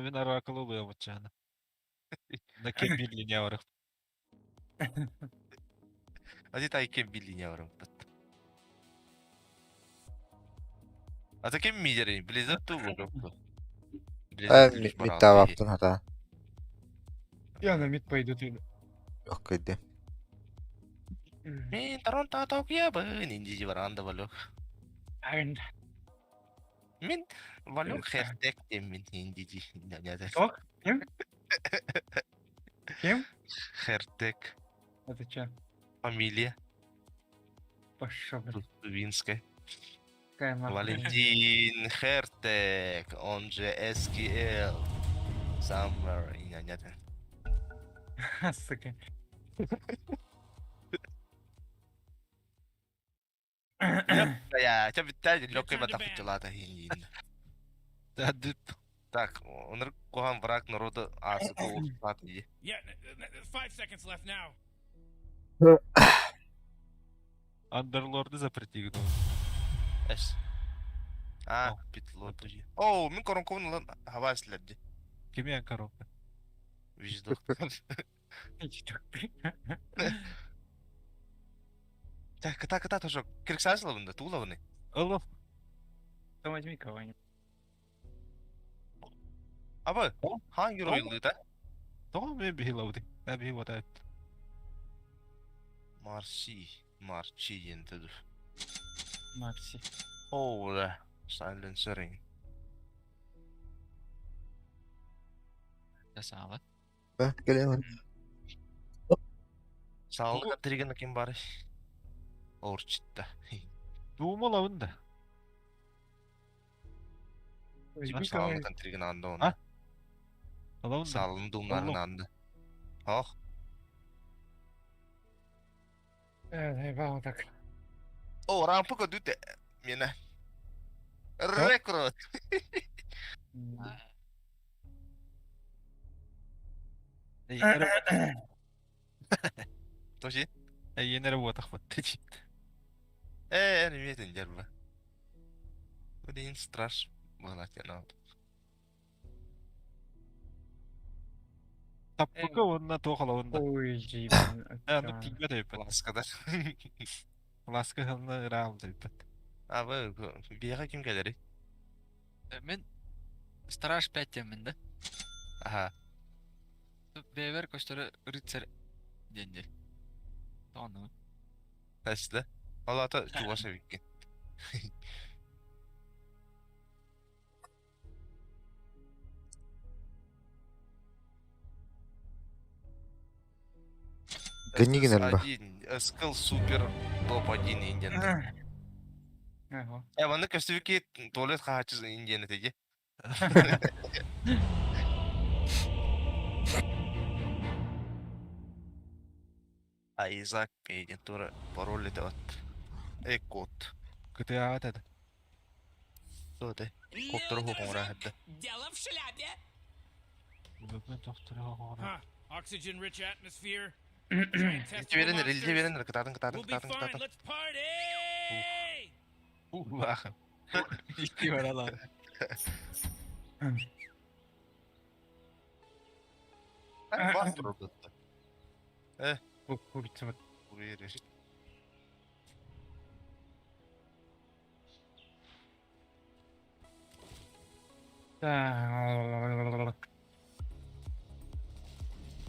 Мин оракулу ылыам оччаана. На кем билине барып. Ати тай кем билине барып. Ата кем мидери? Blizzard ту болуп. Э, миттаабаптын хата. Я на мид пойду ты. Ох, кыйды. Мен Торонто Токио бын инди баранда балу. Айн. Мин Валюк хертек деммин инди Кто? Кем? Кем? Хертек. Это че? Фамилия. Пошел, блин. Тувинская. Какая нахуй. Валентин Хертек, он же SQL. Summer инянятын. Сука. Я, тебя бүттэ лёгкой батахучулата хинин. Так, он кухан враг народа асыка ултат ди. Yeah, 5 seconds left now. Андерлорды запретили. Эс. А, питло. Оу, мин коронковун ылан хава эслерди. Кимиэн коробка? Виждок. Так, кыта кыта тоже. Кирксасылабында, туулабыны. Ылым. Да возьми кого-нибудь. Абы, hangi royulluğu Тоҕо мен биһилабыты? Ә биһи вот Марси, Марчи диэн dur. Макси. Оу, да. Silencering. Жасаалы. Келемин. Саалык тригена ким бар? Орчитта. Дуумалабын да. Возьми кого-нибудь. Саалык тригена анда А? оны. Алабын да. Саалын думнарын Алло. анды. Ох, Заебало так. О, рампы көдүтэ. Мена. Рекрут. Тожи. Эйенере буотах бат. Э, не дерба. Блин, страш. Была тена. Таппыка онна туохалабын да. Ой, блин. Э, ну тиңбе тайппат. Ласкадар. Ласка хылна ыраам тайппат. А, вы, бияга ким келери? Мен Страж 5 теммин да. Аха. Бэбэр көстөрө рыцарь денди. Тону. Тәсле. Алата чугаса биккен. Гынигин элбэ. Один, Скилл супер топ-1 Индиан. Ага. Э, ванны көстүбүки туалет хаачыз Индиан этеги. Айзак Пейден тура пароль это вот. Э, код. Кытыаат это. Что это? Код хоңра хатта. Дело в шляпе. Бүгүн тохторо Huh. Oxygen rich atmosphere. Giant Рилде testicle беренер, рилде monsters. беренер, кытатын, кытатын, We'll be кытатын, fine. кытатын. Let's party! Улахан. Икки баралар. Бар турбатта. Курица вот. Уверен. Так.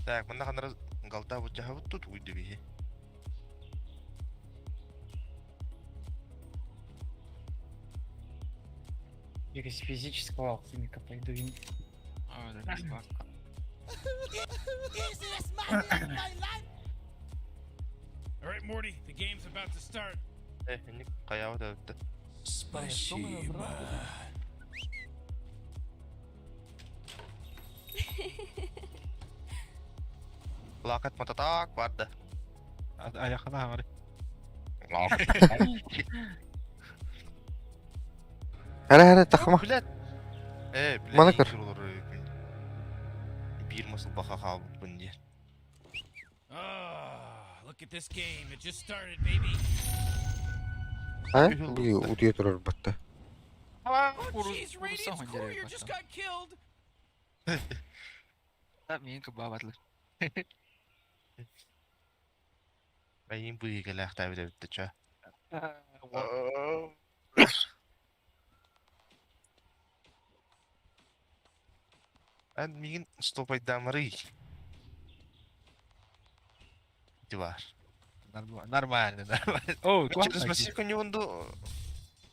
Так, мында ханара галта бу жаһабыт тут уйду бихи. Через физического алхимика пойду. им. А, да, бар. All right, Morty, the game's about to start. Э, не каява да өттө. Спасибо. Лакат мататак барды. Аяхана хаңары. Хара хара тахма. Блядь. Э, блядь. Маны көр. Бир масыл баха хабыппын диэн. Ah, look at this game. It just started, baby. А? Бу утуя турар батта. Oh, jeez, Urus Radiant's он courier деревья just потом. got killed. Да, миигин кыбаабатылар. Эйиин быыһыгалаахтаабыт эбит да ча. Эн миигин стопайдаамарый. Ити баар. Нормально, нормально. О, Через массив коньюнду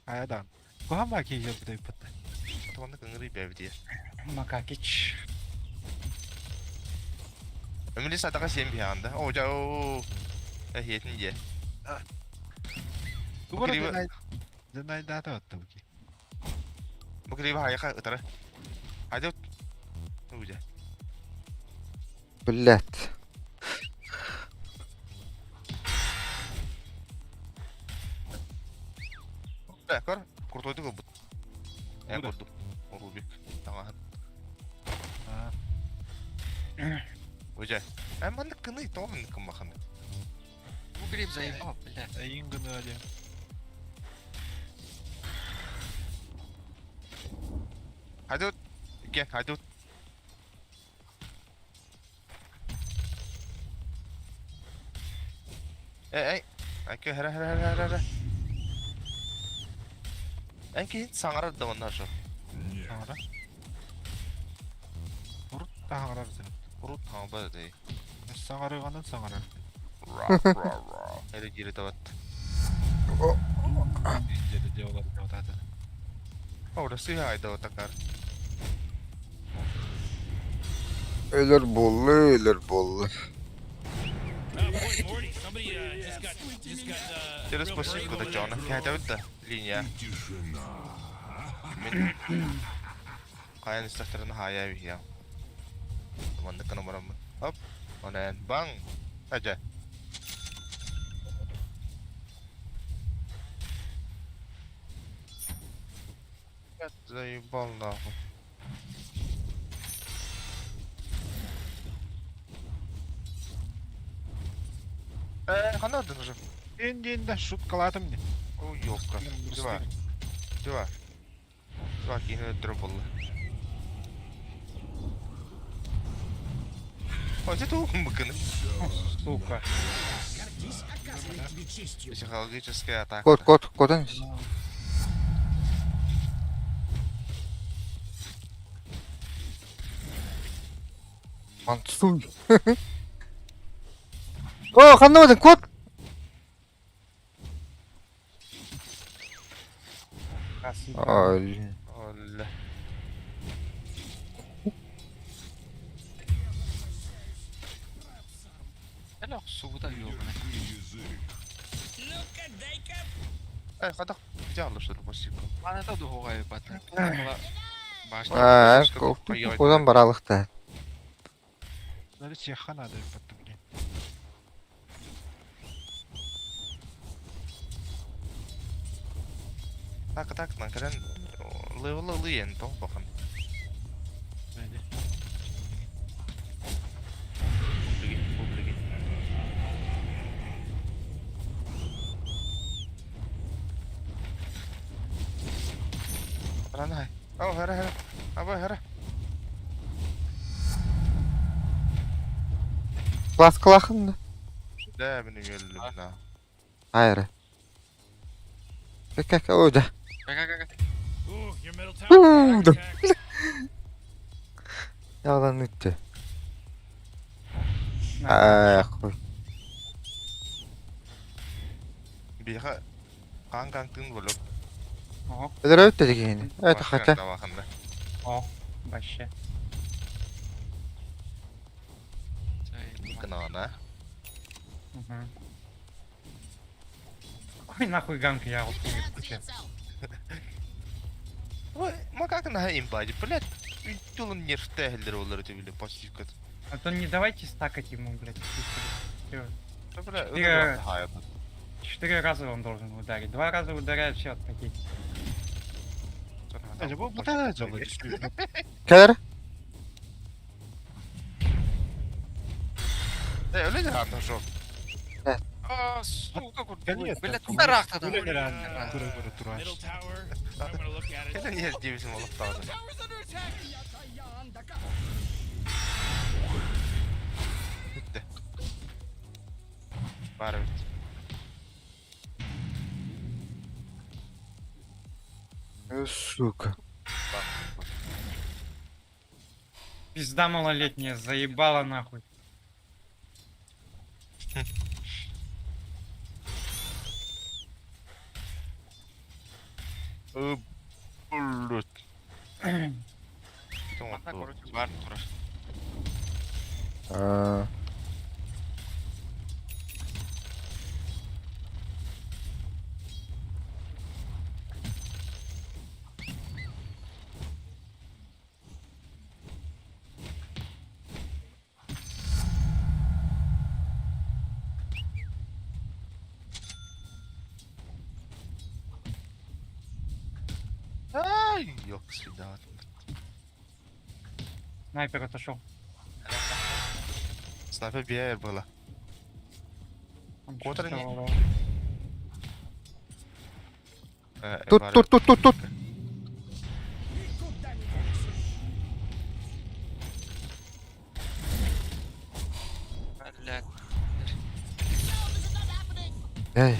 Айадан. Кухама киһи бутайпыт. Отоманнык ыҥырый бэбитиэр. Макакич. Өмүлү сатака сиэн биһаанда. О, жа о. Эһиэтин дьэ. Тугара дэнайдаата оттабыки. Бу кириба хайака ытара. Хайда Уйда. Блять. Да, көр, крутойдук ылбыт. Эн курдук. Рубик. Таҥаһын. Уйда. Эн маннык кыный, тоҕо маннык кыммаханы? Бу гриб заебал, бля. Эйин гына диэн. Хайда Ге, хайда Эй, эй. Айка, хара, хара, хара, хара. Эн киһин саҥарар да онно шо. Саҥарар. Урут таһаҕарар сен. Урут таҥарбат этей. Саҥарыганын саҥарар. Ра, ра, ра. Эре дире табат. Дьэ дьэ олар табатаата. О, сыһа айда такар. Өлөр буолла, өлөр буолла. Boy, Morty, somebody just got Через real спасибо brave да over Джона. there. Кэтэбит да линия. Мин хайан истэхтэрин хаайа биһиэ. Маннык гына бараммын. Оп. Онон баҥ. Ажа. Заебал нахуй. Ханна ардын уже? Дин дин да шуткалаатым не. О, ёпка. Два. Два. Два киһини өлтөрө буолла. Ой, это тугун Сука. Психологическая атака. Кот, кот, котун. Мансуй. О, ханна батын, кот! Ой. Олла. Элэх суута ёбана. Э, хадах идеально что ли, спасибо. Маната дуһуга бата. Башта. Аа, кудан баралыкта. Надо чеха надо баттым не. Так, так, на кэлэн левела лыен тоң бахан. Бәде. Публиги, публиги. Ранай. О, хара, хара. Аба, хара. Класс клахын да. Да, мин өллүм на. Айры. Как ой да. Ка-ка-ка. Ooh, your middle tower Уу, under да. attack. Yalan үттü. На. Аа, хуй. Биха каан каан тын болуп. О, Өлөр өттү дегени. Это хотя. Табахында. о, вообще. Кынана. Угу. Какой нахуй ганг я вот не включаю? Ой, макак на имбади, блядь. Тулун нервтәһелдер олар өтө биле пассивка. А то не давайте стакать ему, блядь. Всё. Да, бля, Четыре- хая. Четыре раза он должен ударить. Два раза ударяет, все, отходить. Ажа бу бутара жолы. Кәлер? Э, өлө да анда жок. Э. А, сука, Кэлиэ, блядь, там, тарахта там. Үлэлэрэн көрө-көрө турар. Middle tower. I'm gonna look at it. Кэлэн иһэр диэбитим олохтоҕо. Бүттэ. Баар эбит. Сука. Баар. Пизда малолетняя, заебала нахуй. Блядь. Манна, короче, бар турар. Аа. Ай, ёк сюда. Снайпер отошел. Снайпер биэр была. Он Квотер не- чувствовал его. Тут, тут, тут, тут, тут. Блядь. Эй.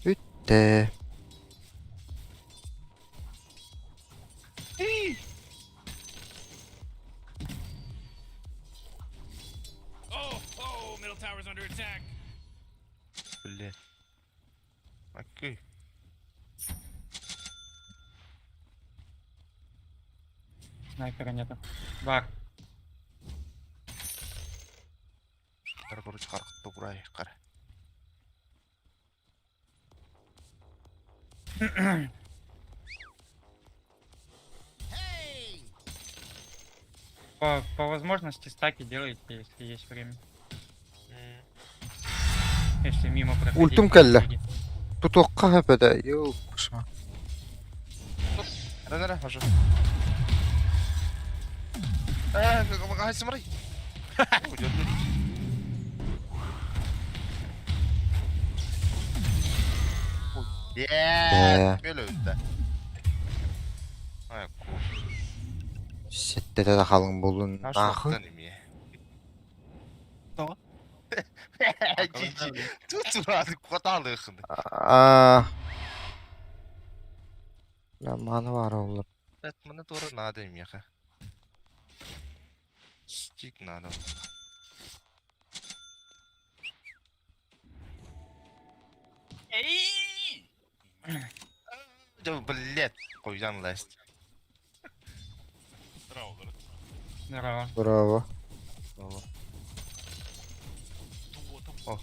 Бүттэ. Oh, oh, middle tower's under attack. Блядь. Окей. Снайпера нету. Бар. Тар короче харахта урай кара. По возможности стаки делайте, если есть время. Если мимо проходить. Ультум кэллэ. Тутуохха хөпөдө. Йоо, кушма. Да, да, да, хорошо. Ай, смотри. Уйдет. Ээ. Мөлөйдө. Ай, ку. Сеттете да халың болун. Нахуй. Нахуй. Тоҕо? Жи. Тут турады, куталыхын. Аа. Ла маны бар олар. Это мне тоже надо, меха. Стик надо. Да, блядь, хуян лезть. Здорово. Браво. О.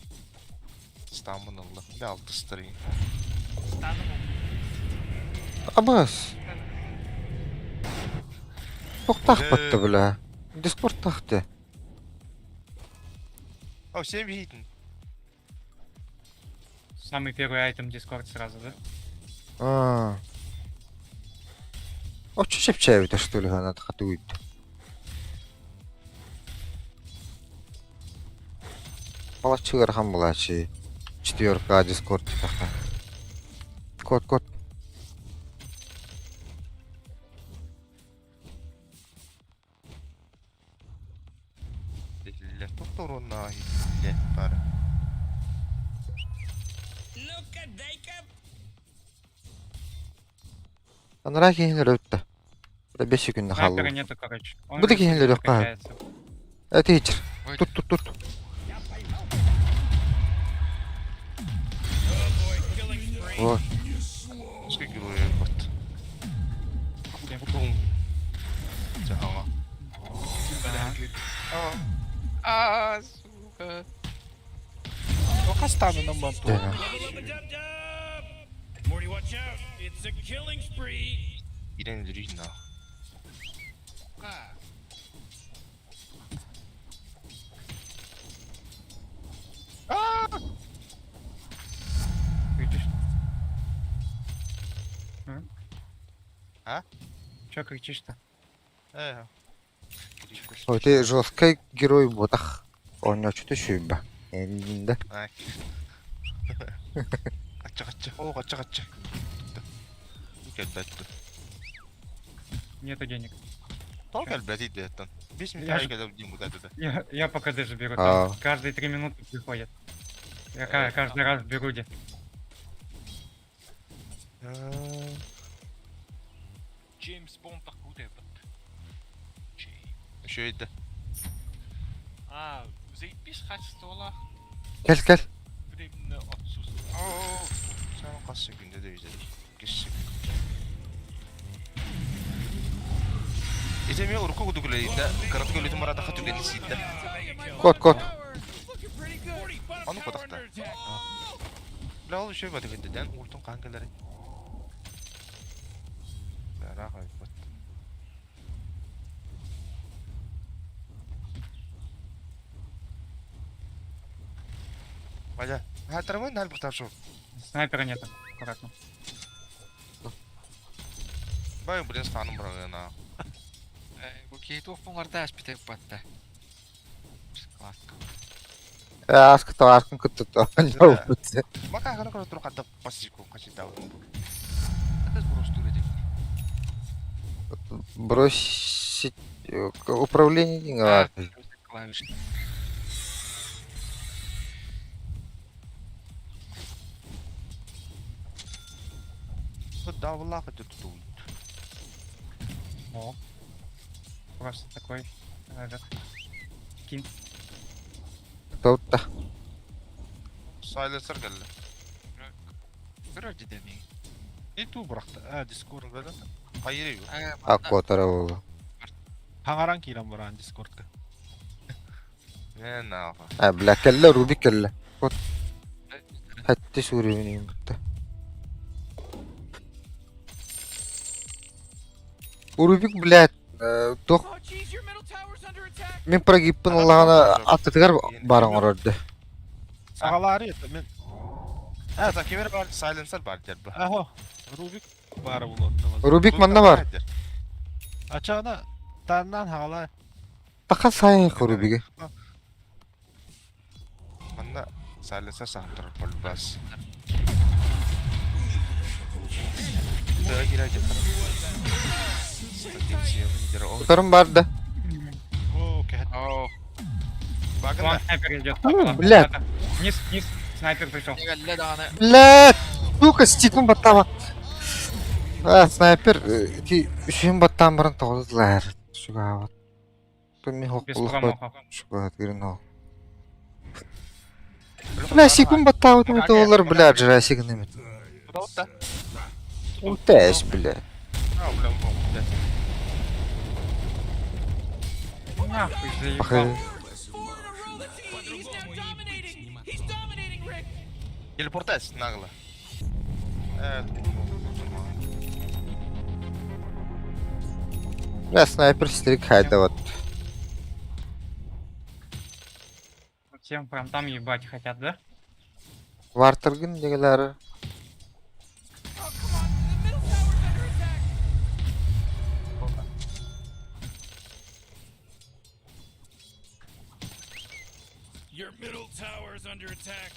Стамын алла. Бля, алты стрин. Абас. Тоқтақ бітті бля. Дискорд тақты. О, 7 хитн. Самый первый айтем Дискорд сразу, да? Аа. Очу шепчээбит что ли ханат хатуйт. Палачыгар хан булачы. Четверка Дискорд таха. Код код. Бля, тут урона блядь, пара. Анара кейинлер өттө. Бля 5 күндө Снайпера халлы. нету, короче. Он Бу да в лесу кейинлер где-то yok ha. качается. Эти хичер. Ой. Тут тут тут. Oh boy, killing spree. О, Сколько героев вот. Бум. Жаһаҥа. Да. А, сука. Хастанынан бан да. Lubba dub dub. Morty, watch out. It's a killing spree. Ирен өлөрүйін аа. Кричишь? М? А? Чё кричишь-то? Э. Ой, ты жесткий герой ботах. Оонньооччута сүүйбэ. Эннинде. Ай. Качча качча. О, качча качча. Кэлбэт. Нету денег. Тоҕо кэлбэтий диэттэн. Бис Я митаай же- кэлэр диэн бутаата да. Я пока даже беру. А. Там каждые 3 минуты приходят. Я каждый раз беру где. Джеймс Бонд такуде бит. Үчүгэй да. А, заебись качестволах. Кэл кэл. Временно отсутствие. Оо, саҥа хас секунда да үзэр. Кис секунд. Ити эмиэ урукку курдук үлэлиир кыратык өлүтүн бараатахха түгэнин сиирдэ. Кот кот. Ону кутахта. Бля, ол үчүгэй батык дэн ультун хаан кэлэрий. Ыраах айбыт. Вадя, хаатарамын нал бутаршу. Снайпера нету. Аккуратно. Бай, блин, станом бырагына. Бу киһи туох буҥардааш бүтэ батта. Класс. Ааскы ааскын кытта оонньообут. Мака хана көрө тур хатта пассику хачитау. Это сброс тур этим. Бросить управление деньгами. Клавиш. Давлах это тут. О. Просто такой. Этот. Кин. Тут Silencer кэллэ. Вроде да ми. И ту бырахта. А, Дискорд. Хайыр а котара буолла. Хаҥаран киирэн баран Дискордка. Не нахуй. А бля кэллэ Рубик кэллэ. Кот. Хатты суурүнүн бутта. Рубик, блядь, туох мин прогиппын ыллаҕына аттытыгар баран олордо. Саҕалаары это мен. А, та кемер бар, silencer бар дер бу. Ахо, Рубик баара булуоттамаз. Рубик манна бар. Ачаана тааннаан хаҕалаа. Таха сайын Рубиги. Манна silencer саһантар болбас. Тыа кирэ дьэ. Утарым бар да. О, кэһэт. О, Вон снайпер идет. Ну, блядь. Вниз, вниз. Снайпер пришел. не даҕаны. Блядь! Сука, стикун баттаба. А, снайпер, ти үсүн баттаан баран тоҕус лаар. Сугаабат. Тумми Без хоккулух промаха. Сугаат гирин хок. Бля, секунд баттаабыт мит олар, бля, жрасик гынамит. Утес, бля. А, бля, бля. Нахуй заебал. Пахай. Телепортация нагло. Бля, снайпер стрик хайдават. Всем прям там ебать хотят, да? Вартергин дегелер. Your middle tower's under attack.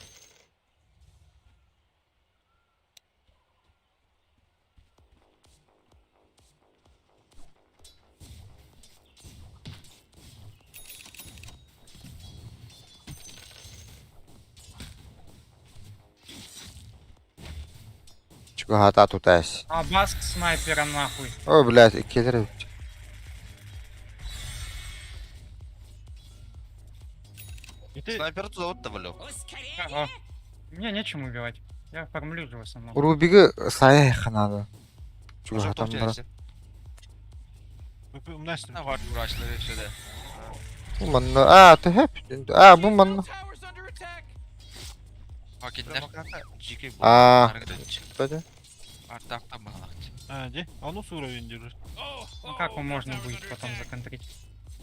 Чугаата тутас. А баск снайпера нахуй. О, блядь, иккилер. Ити Снайпер туда вот бля. Ага. Мне нечем убивать. Я фармлю же в основном. Рубиги сайын ханады. Чугаатан баран. умнастым. На вар урачлары все да. Бу манна. А, ты хэп. А, бу манна. Пакеттер. А, бля. Артактан балакчы. А, де? Ону суровень держит. Ну как его можно будет потом законтрить?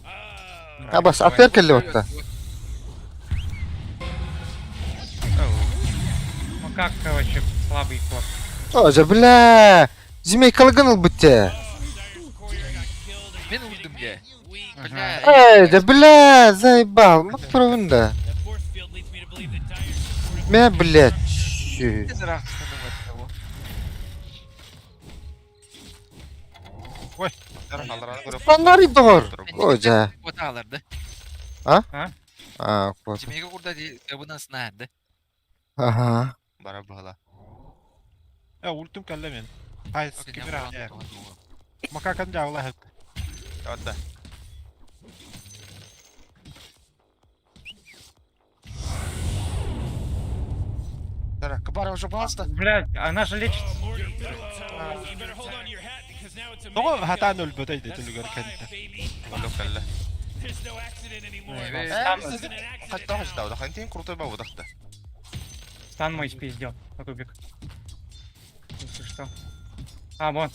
А, бас, атер келли отта. Ну как, короче, слабый ход. О, же, бля. Змей калган бутте. Мен урдум я. Бля, Эй, да бля, заебал, ну правда. That force field leads me to believe that Dire's supportive Мя, блядь. Ты зря того. Фонарь двор. О, да. Вот аларды. А, вот. Жимеге курда ди табынан сынарды. Ага. Бара бала. Э, ультум кэллэ мин. Хайс кибер Макакан дьаабыла хыт. Отда. Тара, кабара уже пожалуйста. Блядь, она же лечится. Oh, Morty, middle tower. You better hold on to your hat because now it's a Тоҕо man хатаан kill. өлбөтөй That's дэтилигэр five, кэннэ. baby. Олох кэллэ. There's no accident anymore. Э, Стан, This isn't an accident Хатта now. хаждау, да хантин крутой бабу дахта. стан мой спиздел, Рубик. Если что. А, вон.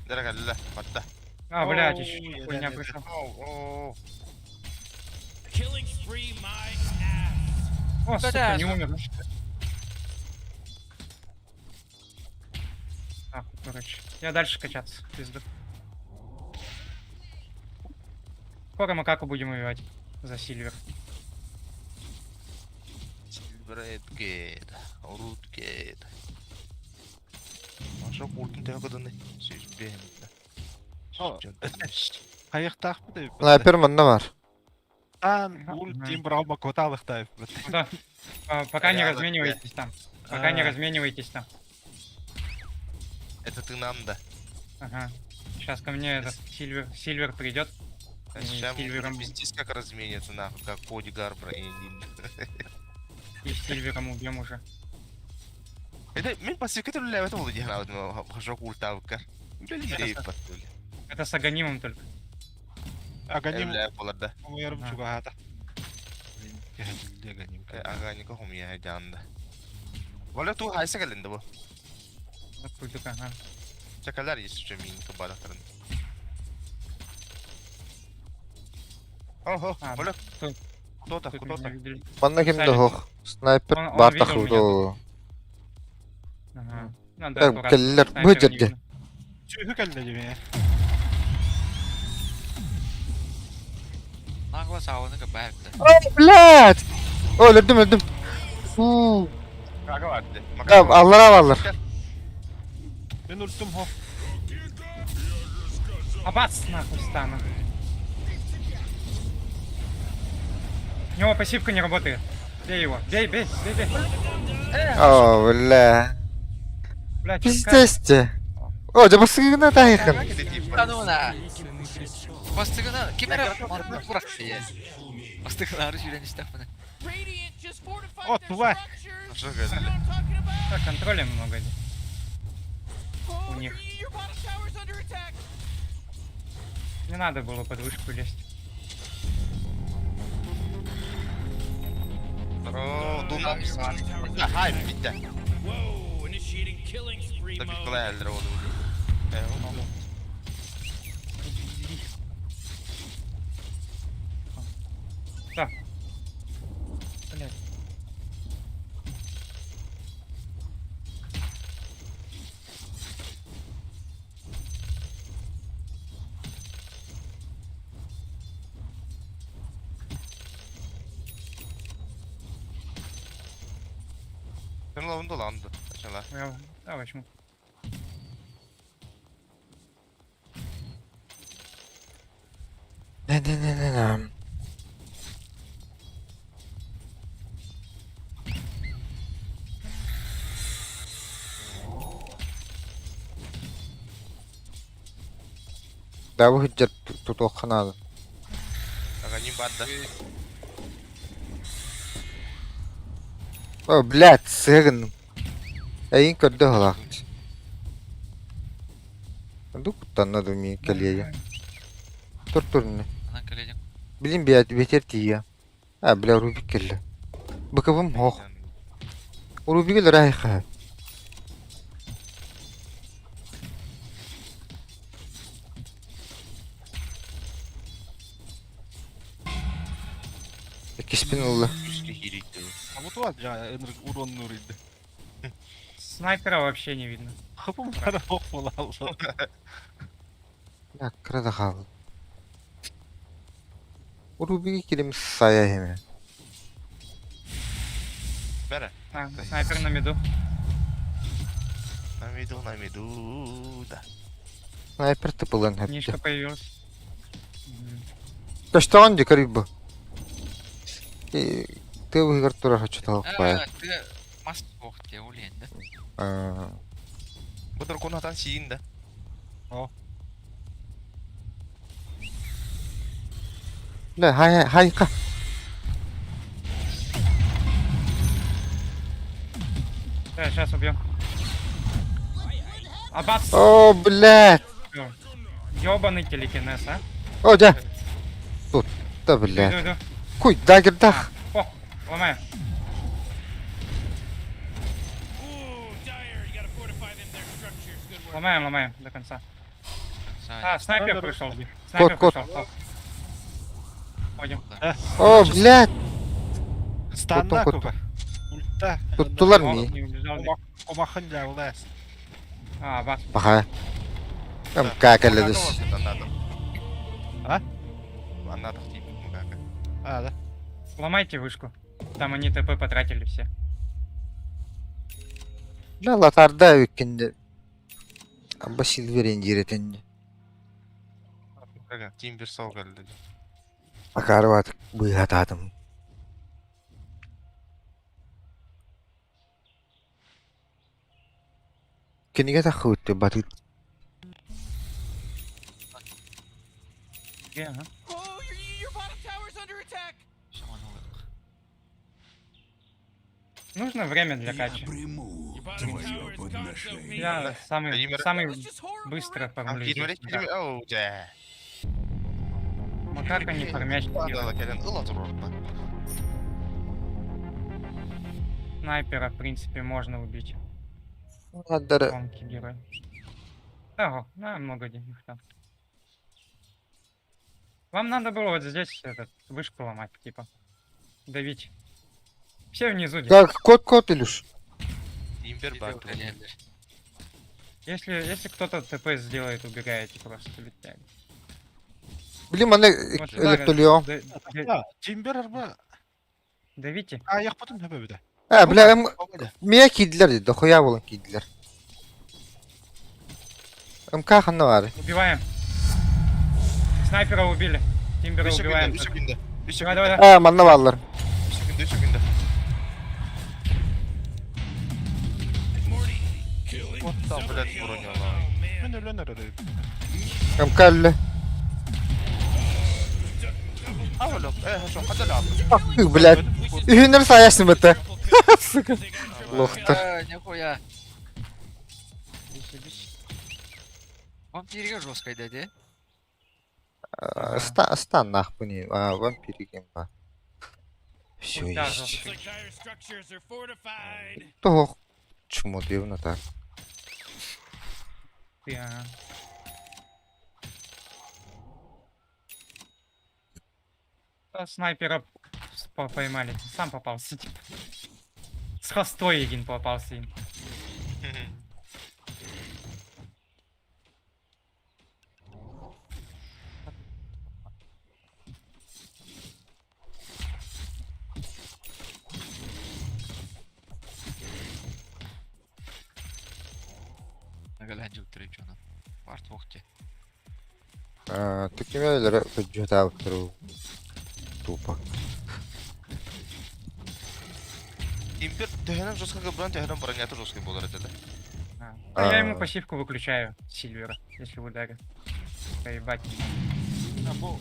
Дара кэллэ, батта. А, блядь, Оу, еще я хуйня да, пришла. О, о. Killing spree my ass. О, сука, Да-да, не да. умер. А, короче. Я дальше качаться, пизду. Скоро макаку будем убивать за Сильвер. Silver Root Gate. Маша куртун тэгэ коданы. Сүз бэм. О. Хайыктаах бит. Снайпер манна бар. Таан ультим браума коталыхтаев бит. Да. А, пока не Я разменивайтесь там. Пока не А. разменивайтесь там. Это ты нам да. Ага. Сейчас ко мне этот Сильвер, Сильвер придет. И Сейчас Сильвером, пиздец как разменится нахуй, как Коди Гарбра и Нин. и Сильвером убьем уже. Это мен пассивка түллэ это буду дихна хошо култавка. Это с Аганимом только. Аганим Эллэ боларда. умуярым А. чугаата. Аганим. Аганика хумия жанда. Валя ту хайса кэлэнде бу. Вот курдук, ага. Чакалар есть еще мин кабадахтарын. Охо, А, Валя. тут- Кто-то, Тут меня кто-то. видели. Манна ким Сами. да хох. Снайпер Он- он бар видел меня тахылды. Ага. Надо Так, аккуратно. кэллэр Снайпера бу не жерде. видно. Сүүһү кэллэ дебе. Нагла сауны кабаевты. Ой, блядь! О, өлдүм, өлдүм. Фу. Кака барды. Да, аллара баллар. Мен ультум хо. Абац, нахуй стану. У него пассивка не работает. Бей его. Бей, бей, бей, бей. О, бля. Блядь, чё Пиздец те. О, да басыгына тайхын. Тануна. Бастыгына кимера буракты. Бастыгына ары сүйрен истахмына. Radiant just fortified О, their тварь. structures. Что You know кэллэ? what I'm talking about? как контроля много здесь. Oh, У них. Your bottom tower's under attack. Не надо было под вышку лезть. О, дума. Да, хай, битте. Whoa, initiating killing spree Да mode. бит элдер болду. Да. Блядь. Sen лавында ланды. Ачала. Я да, возьму. Не, не, не, не, не. Да бу хиджер тутуохханаады. Аганим барды. О, блядь, сыгын. Эйин көрдө халаак. Ду куттанна думи кэлиэйэ. Тур турны. Анан кэледин. Билин бият бетер тиийэ. А, бля, Рубик кэллэ. Быкыбым хох. Рубик райха. Киспин ылла. Күскө хирикти. А вот у жа энер урон нурид. Снайпера вообще не видно. Хапым бара хох болалла. Я кыра да хаалла. Рубиги кирим сайа хеме. Бәрі. А, снайпер на миду. На миду, на миду, да. Снайпер тыпылын хөптө. Книжка появилась. Мгм. Көстөҕүн дии көрүй бу. Тыа быһыгар турар хочотоох баа. Ты мас ох те улен да. Бу дракон атан сиин да. Бля, хай хайка. Да, сейчас убьем. Абац! О, блядь. Ёбаный телекинез, а? О, дьэ. Тут, да, блядь. Иду, иду. Куй, дагердах. О, ломаю. Ooh, dire, you gotta fortify them their structures. Good work. Ломаем, ломаем до конца. Сзади. А, снайпер пришел. Снайпер Кот, кот. пришел. Оп. Ходим. О, блядь. Станна Куттум, кука. Ульта. Туттулар О, ми. не убежал. Комахан лявлас. А, бас. Баха. Там какаледис. А? Аннадах тип мукака. А, да. Ломайте вышку. Там они ТП потратили все. Бля, латарда үккенде. Абба силверин диретенде. Тим бир сау келди. Акарват быһатаатым. Кинигэ таххыбытты батыт. Где, ага. Oh, your, your bottom tower's under attack. Шаман улык. Нужно время для кача. Your bottom tower is gone so big. Я самый, Владимир. самый That was just horrible. быстро Rick. фармлю. Кирмери здесь. кирмери. Оу, дьэ. Макака не фармящий. Да, кэлен ыла турар. Снайпера, в принципе, можно убить. Ладдары Тонкий герой. Ого, на много денег там. Вам надо было вот здесь этот, вышку ломать, типа. Давить. Все внизу. здесь. Так, кот кот Илюш. Тим бир бар. Если кто-то ТП сделает, убегаете просто летяги. Блин, маны Вот сюда, электолио. Тим бир арба. Давите. А, я потом хөбөбүдэ. Э, бля, мия кийдилер дии, дохуя буолан кийдилер. МК ханна баар. Убиваем. Снайпера убили. Тимбера Үс убиваем. секунда, үс секунда. Үс Давай, секунда. давай, давай. Э, манна бааллар. Үс секунда, үс секунда. Morty, killing. Вот там, блядь, броня. Мен өлөн өрөр. МК өллө. А, бля, э, хорошо, хата ляп. Ах, блядь. Үһүннэр саясың быта. Сука. Лохтар. Нихуя. Вампирга жесткая дядя. Стан нахуй не. А, вампиры гемба. Все Да, есть. Looks like dire structures are fortified. Того. Чмо дивно так. Ты, ага. Да, снайпера поймали. Сам попался, типа. С хостой един попался им. Нагалян жуктырып жона. Варт вохте. Түкемелер бюджет тупо. Тим бир төһөнөн жестко бронь, төһөнөн бронята жестко болар это, да? А. Да я ему А. пассивку выключаю, Сильвера, если ударит. Поебать не могу. А, бу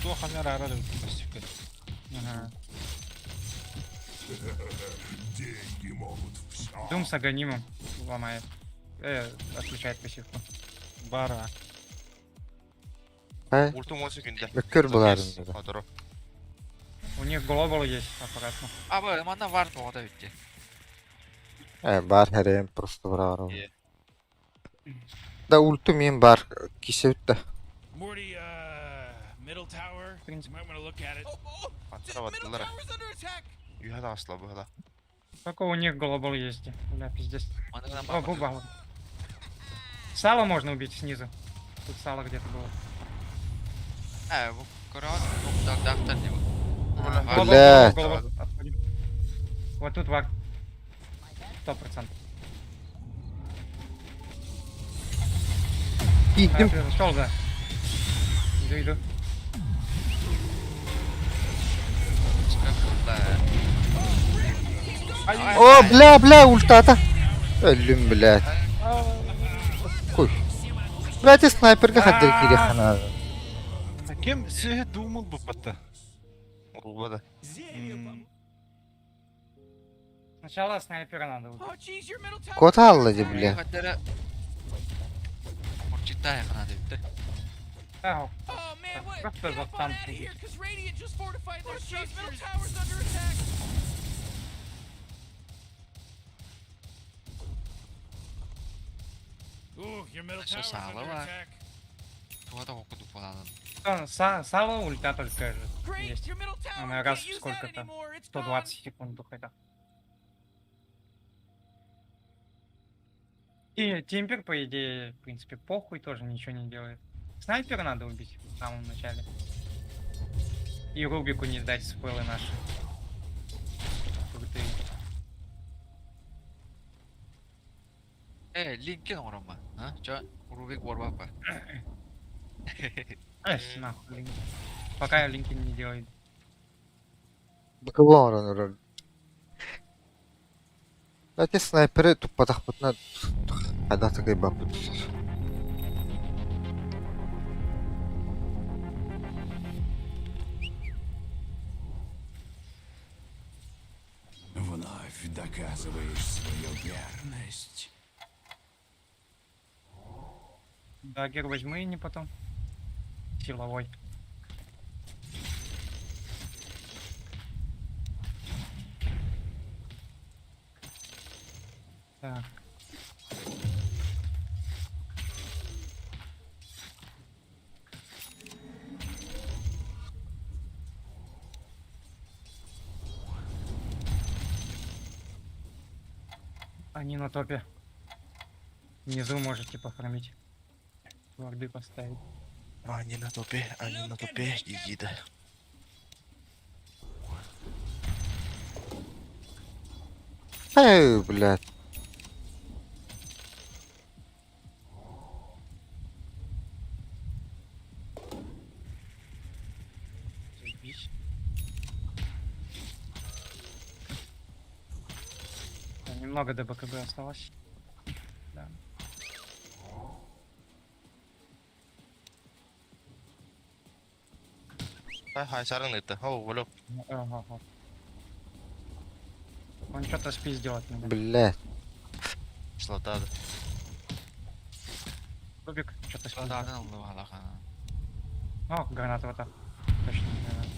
туоханар арар пассивка. Ага. Дум с аганимом ломает. Отключает пассивку. Бара. Хай. Ультум 10 секунда. Мөккөр буларын. Хотор. У них глобал есть, аккуратно. А, бу, манна варт оғда бітті. Э, бар хәрем просто барар. Е. Да ульту мен бар кисеутта. Morty, middle tower. В принципе. You might want to look at it. Аттара баттылар. Юхада асла бу хада. Только у них глобал есть. Бля, пиздец. Манна О, губа. Сало можно убить снизу. Тут сало где-то было. Ә, бу Көрөҕүт уктардаахтар дии. Голову, Блядь. голову, голову. Отходим. Вот тут вард. 100%. Иидим. Зашел, да. Иду, иду. О, бля, бля, ультата. Өллүм, блядь. Куй. Блядь, и снайперга хаддыр кири хана. Кем сыһы думал бы батта? Урбада. Сначала снайпера надо убить. Oh, jeez, your middle tower. Кота алла ди, бля. Хаттара Мурчиттаа хана дебитте. А, Oh man, what? Просто Get за up on танк out of убить. here, cause Radiant just fortified their structures. Middle tower's under attack. Ooh, your middle Всё tower's under сало. attack. Тугата окудук буолаанын. Сало ульта только же Great, есть. your middle tower Она can't раз use that сколько-то? anymore. It's gone. 120 секунд хотя. И Тимпер, по идее, в принципе, похуй тоже ничего не делает. Снайпера надо убить в самом начале. И Рубику не дать спеллы наши. Крутые. Э, линкен оҥоромма. А? Чо, Рубик уорбаппа. Эс, нахуй, Линкин. Пока Линкин не делает. Быкыбы оҥорон өрөр. Блядь, снайперы туппатахпытына хайдах такайбаппыт. Вновь доказываешь свою верность. Дагер возьми и не потом. Силовой. Так. Они на топе. Внизу можете пофармить. Варды поставить. Они на топе, они на топе, иди да. Эй, блядь. Заебись. Да, Немного до БКБ осталось. Да. Хай сарың это. Оу, волок. Ага, ага. Он что-то спиздил от меня. Блядь. Слотады. Рубик что-то спиздил. Даатын ыллыбалахан. О, граната вот так. Точно не граната.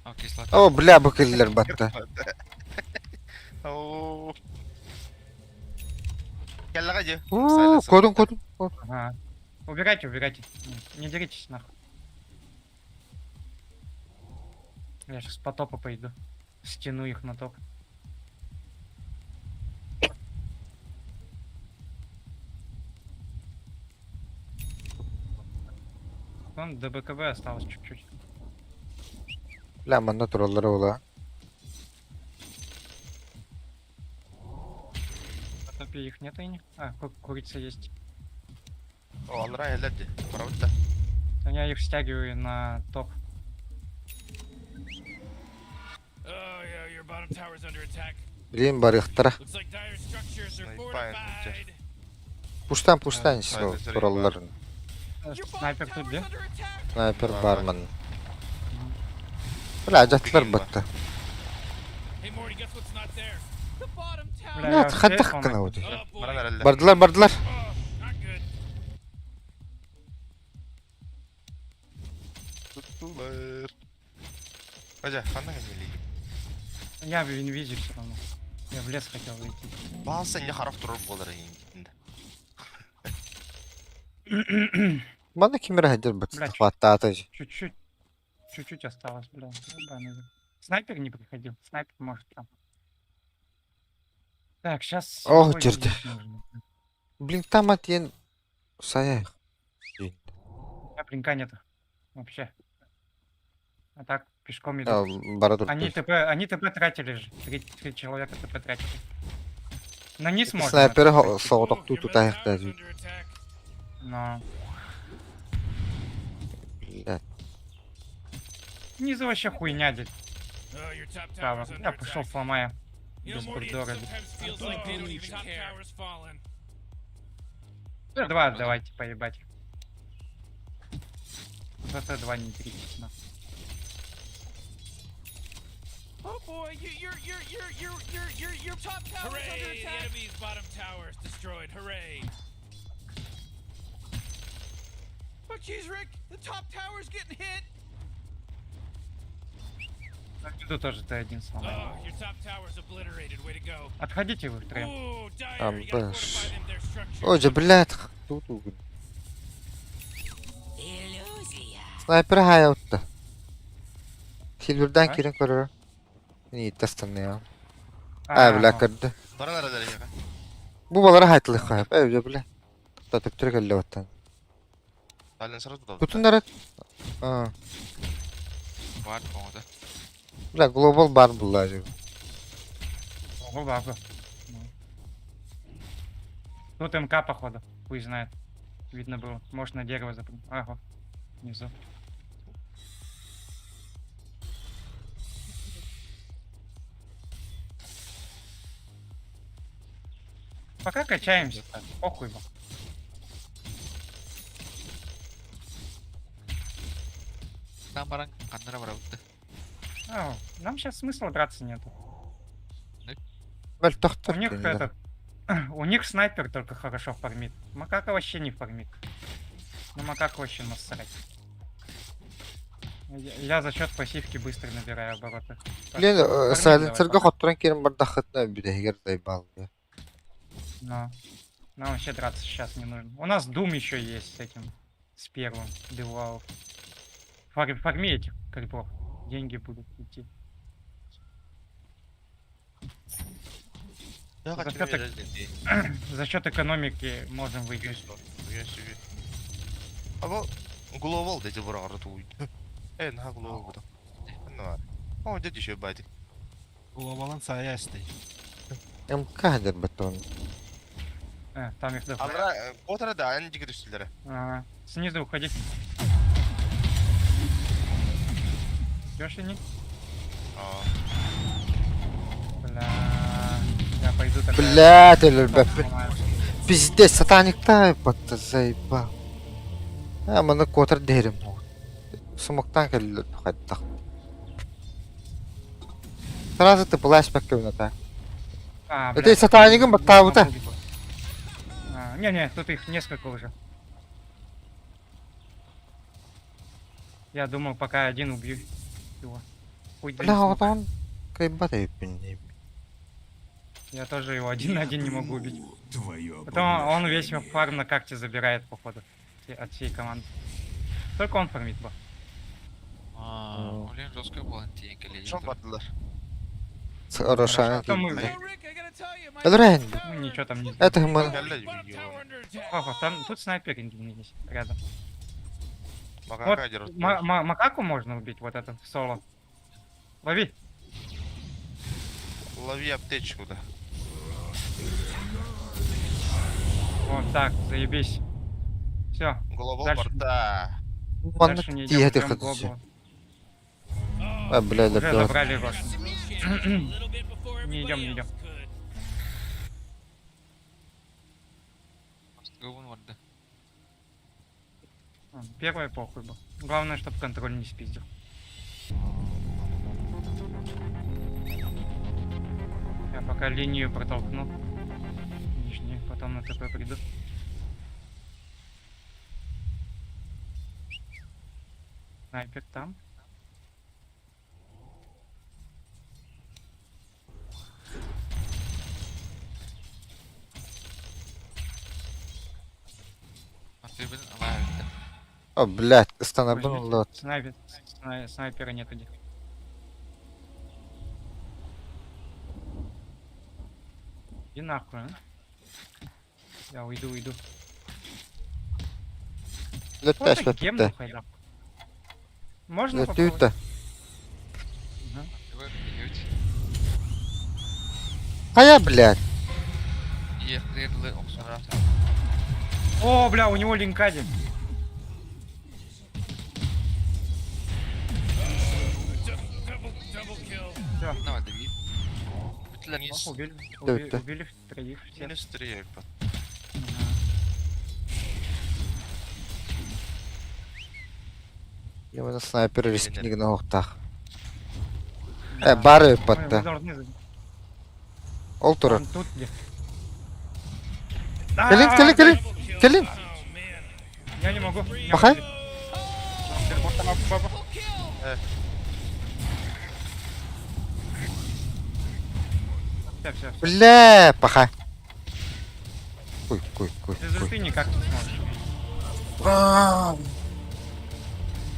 О, кислота. О, бля, бу кэллэр батта. Оу. Кэллэҕэ дии. Уу, кодун, кодун. Ага. Убегайте, убегайте. Не, не деритесь нахуй. Я сейчас по топу пойду. Стяну их на топ. Вон до БКБ осталось чуть-чуть. Бля, манна тураллара була. На топе их нет и не. А, курица есть. О, аллара эллэр дии. Барабыт да. Да Я их стягиваю на топ. Oh yeah, your bottom tower's under attack. Билин барыахтара. Looks like dire structures are Снайпа, fortified. Пуштан, пуштан Снайпер туралларын. Your bottom Снайпер тут tower's где? under attack. Снайпер Бар, барман. Бля, дьахталар батта. Hey Morty, guess what's not there? The bottom tower. Бля, я Блядь, хайдах сейф гына үгүй. Oh boy. Баран эрэллэр. Бардылар, бардылар. Oh, not good. Туттулар. Ажа, ханна кэллиги. Я в инвизе все равно. Я в лес хотел зайти. Баалса инне харах турар буолар иин. Манна кимэр хайдар бат. Блядь. Хваттаата. Чуть-чуть. Чуть-чуть осталось, бля. Ебаный. Снайпер не приходил. Снайпер может там. Так, сейчас. Ох, черт. Блин, там атен сая. У меня блинка нету. Вообще. А так пешком идут. Бара Они турдур. ТП, они ТП тратили же. Три человека ТП тратили. На низ можно. Снайпер пойти. соҕотохтуу Your middle тутаһыктаа tower's under attack. Но Блядь. снизу вообще хуйня здесь. Oh, your top Право. tower's under Я пошел attack. сломаю. You know, Без Morty, it бульдога. sometimes feels like they don't even care. Top tower's fallen. Два давайте поебать. Зато два не тридцать. на. Oh boy, you, your your your your your your your top tower's Hooray, under the attack. enemy's bottom tower is destroyed. Hooray. Oh jeez, Rick, the top tower's getting hit. Тут тоже Т1 сломаю. Oh, your top tower's obliterated. Way to go. Отходите вы втроем. Ooh, dire, Там, you gotta бэш. fortify them their structures. Ой, блядь, тут угун. Снайпер хаайа Сильвердан А? киирэн көрөр. Ниитта станныа. Аа, бля, ну. көрдө. Баран эрэлэр эһиэхэ. Бу балары хайтылыхха. Э, бля. Та төптөрө кэллэ баттан. Талын сразу тутабыт. Тутун эрэ. Аа, Бар оҥото. бля, глобал бар булла же. Ого, баба. Ну. Тут МК, походу. Хуй знает. Видно было. Может, на дерево запрыгнуть. Ага. Внизу. Пока качаемся, так, похуй был. Там баран ханнара барабытты. А, нам сейчас смысла драться нету. Мөлтөхтөр. У них этот... У них снайпер только хорошо фармит. Макака вообще не фармит. Ну макака вообще насрать. Я за счет пассивки быстро набираю обороты. Так, Блин, фармим сайленсерга давай пока. хотторон киирэн бардахытына бүтэһигэр дайбаал. Но. Нам вообще драться сейчас не нужно. У нас Дум еще есть с этим. С первым. Девуалов. Фарми этих крипов. Деньги будут идти. Я За хочу счет, верить. за счет экономики можем выиграть. Або глобал дети бұрағыры туй. Э, на глобал буду. Ну, о, дядя еще бати. Глобалан саясты. МК дер бетон. Там их дохуя. Алра, котара да, ан жигит үстілері. Ага. Снизу уходи. Идешь или нет? Бля, я пойду тогда. Блядь, өлөрбөппүн. Сломаю. Пиздец, сатаниктай батта заебал. А, маны котор дерим. Сумуктан кэллэ хайдах. Сразу ты плашбэк так. А, Это бля, и сатаником не баттаабыта. могу. А, Не-не, тут их несколько уже. Я думал, пока один убью его. Хуй да не Бля, смог. вот он кайбат эппин. Я тоже его один на один не могу убить. Твое Потом он весь фарм на карте забирает, походу. От всей команды. Только он фармит, ба. Аа, блин, жестко буолан тиийэн кэлиэ. Шон бардылар. Рошан. Потом мы- Өлөрөн. Ну, ничего там не Это мы. Кэллэ Ага, там тут снайпер есть рядом. Макака Вот дер. макаку можно убить, вот этот в соло. Лови. Лови аптечку, да. Вот так, заебись. Все, Глобал Дальше. барда. Манна дальше не идем, тиэти ждем хатсы. глобала. А, бля, Уже да. забрали Рошу. Не идем, не идем. Губун барда. Первое похуй был. Главное, чтобы контроль не спиздил. Я пока линию протолкну. Нижнюю, потом на ТП приду. Снайпер там. Артыбын алаабытта. О, блядь, станабын Возьмите. лот. Снайпер, снайпера нет где. Иди нахуй, а? Я уйду, уйду. Лөттәш Вот гем бөттө. нахуй, да. Можно попробовать? Лөттүүтэ. Хайа, блядь? Иэхтиир охсура. О, бля, у него линкади. Double kill. Все, Давай, дави. Бүтүлэр Минус. убили, убили, Да. убили троих всех. Минус 3 айпад. Я снайпер рискнигн оһохтаах. Да. Э, бары Мы, мы ыппатта. должны... за- Ол турар. Он тут где? Кэлин, кэлин, кэлин. Double kill. Кэлин. Oh man. Я не могу. Меня Пахай. убили. Телепорттан алып баба. Все, все, все. Бля, пахай. Куй, куй, куй, Без куй. ульты никак не сможешь.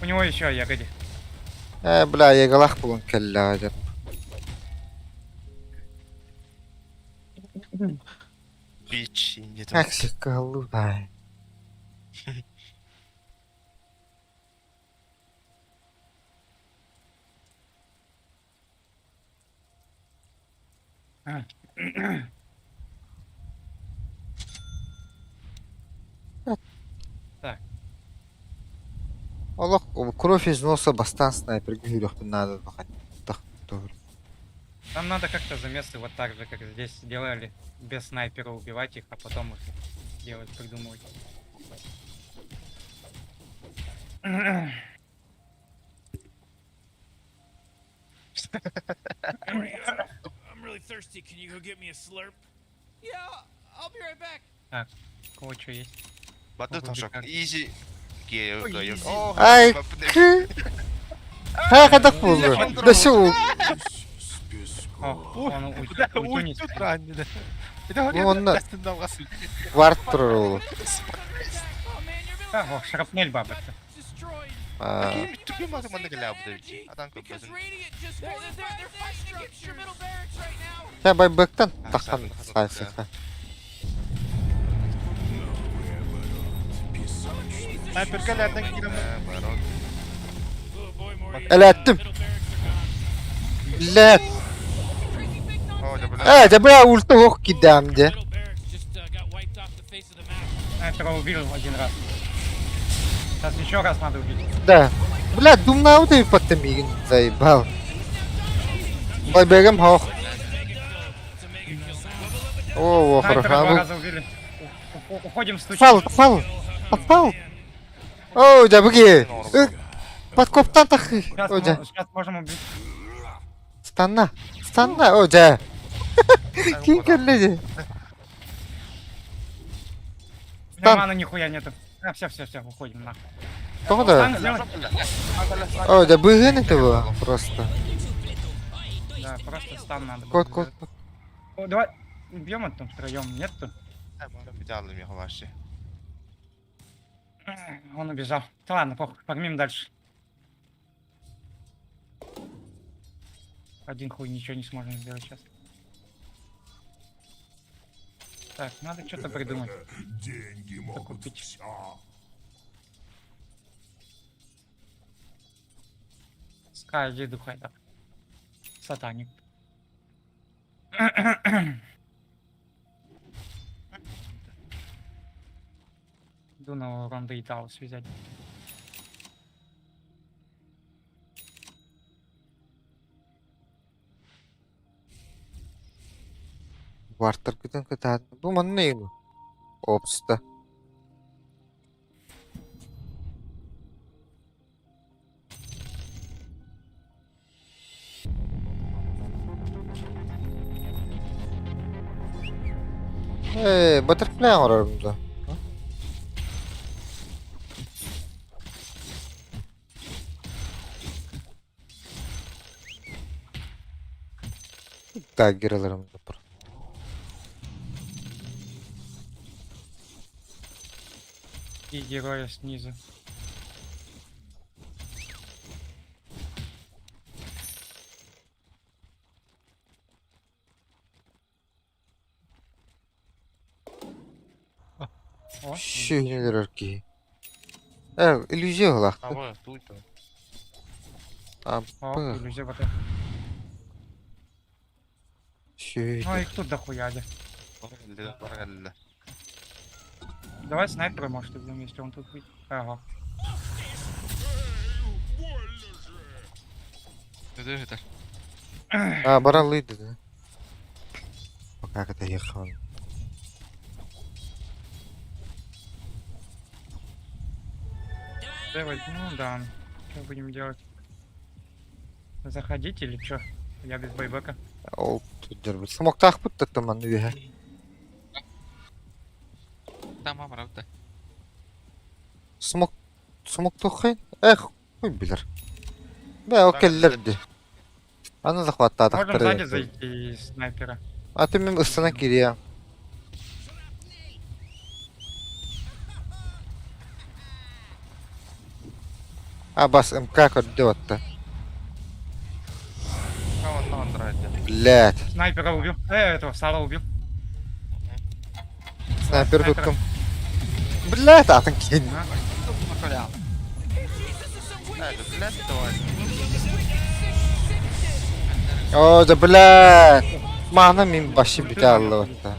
У него еще ягоди. Э, бля, ягалах булун кэллэ Бич, не Как голубая. Так. Олох кровь из носа бастан снайпер гүрөхтүн надо бахат. Тах, тур. Нам надо как-то замесы вот так же, как здесь делали, без снайпера убивать их, а потом их делать, придумывать. Morty, I'm really thirsty. Can you go get me a slurp? Yeah, I'll be right back. Так, у кого что есть? Баты Вроде тошок. как. Изи. Гею, гею. Изи. О, Ай, бапы- кы. Ха, хадах булду. Да су. О, он ульту не Ульту раннили. Ну, онна вард турар ол. Oh А, man, your middle о, шрапнель бабы-то. destroyed. А, Түпе маты манна кэлэ абыда бич. Атан Because көпөсүн. Radiant just they're fighting against your middle barracks right now. Та бай бэктан А, тахан саатан, сайсыха. Снайпер кэлэрден киирэн Барон. Oh boy, Morty. Элэттим. Middle barracks are gone. Блядь. О, да бля. Э, да бля, ульту ох кидам де. Middle barracks just got wiped off the face of the map. Снайпера убил один раз. Сейчас еще раз надо убить. Да. Бля, думнау да паттам игин заебал. Бай бэгем хох. It's a mega kill. О, о, Снайпера хорошо. два раза убили. Уходим с тучи. Фал, фал. Попал. О, да буги. Подкоптан тахы. Сейчас, О, да. сейчас можем убить. Станна. Станна. О, да. Ким кэлледи? У меня Стан. маны нихуя нету. А, все, все, все, уходим нахуй. Тоҕо да? Стан сделай. О, да быһыын это было просто. Да, просто стан надо. было Кот, кот. сделать. О, давай убьем это втроем, нет тут? Идеалым я вообще. Он убежал. Да ладно, похуй, фармим дальше. Один хуй ничего не сможем сделать сейчас. Так, надо что-то придумать. Деньги могут купить. все. Скай, иди духай, да. Сатаник. Иду на Ронда и Таус взять. Вартер кытын кытаат. Бу манна ему. Опста. Э, баттерфляй оҥорорум да. Даггер ыларым да просто. И героя снизу. О, Сүүнүлэр киһи. Э, иллюзия ылаахтын. А, вот, тут. А, о, пых. иллюзия вот эта. Сүй. Ну, а их тут дохуя, да. Бары кэллилэр, бары кэллилэр. Давай снайпера, может, убьем, если он тут будет. Ага. Өтөр этер. А, бараллы да. Пока это ехал. Давай, ну да. Что будем делать? Заходить или что? Я без байбека. Ол тут Смоктах путта таман үйе. Тамам правда. Смок смок тухай. Эх, хуй билер. Бә, ол келлерди. Аны захваттадық Можем сзади зайти из снайпера. А ты мен ыстана кирия. А бас МК көрдө отта. А, онна андыра этэ. Блядь. Снайпера убил. Э, этого Сала убил. Снайпер туттум. Блядь, атын кин. А? Э, блядь, давай. О, да блядь. Мана мин башы бите алла отта.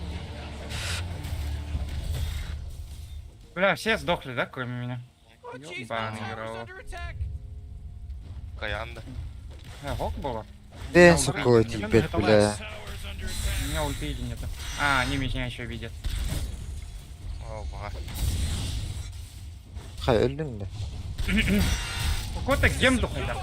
Бля, все сдохли, да, кроме меня? Oh, jeez, my Ёбаный tower's рот. under attack. Каянда. Э, гок было? Ден сукой тибет, бля. Tower's under attack. У меня ульты или нету? А, они меня еще видят. О, бага. Хай өлдүм да. Какой-то гем духай, да.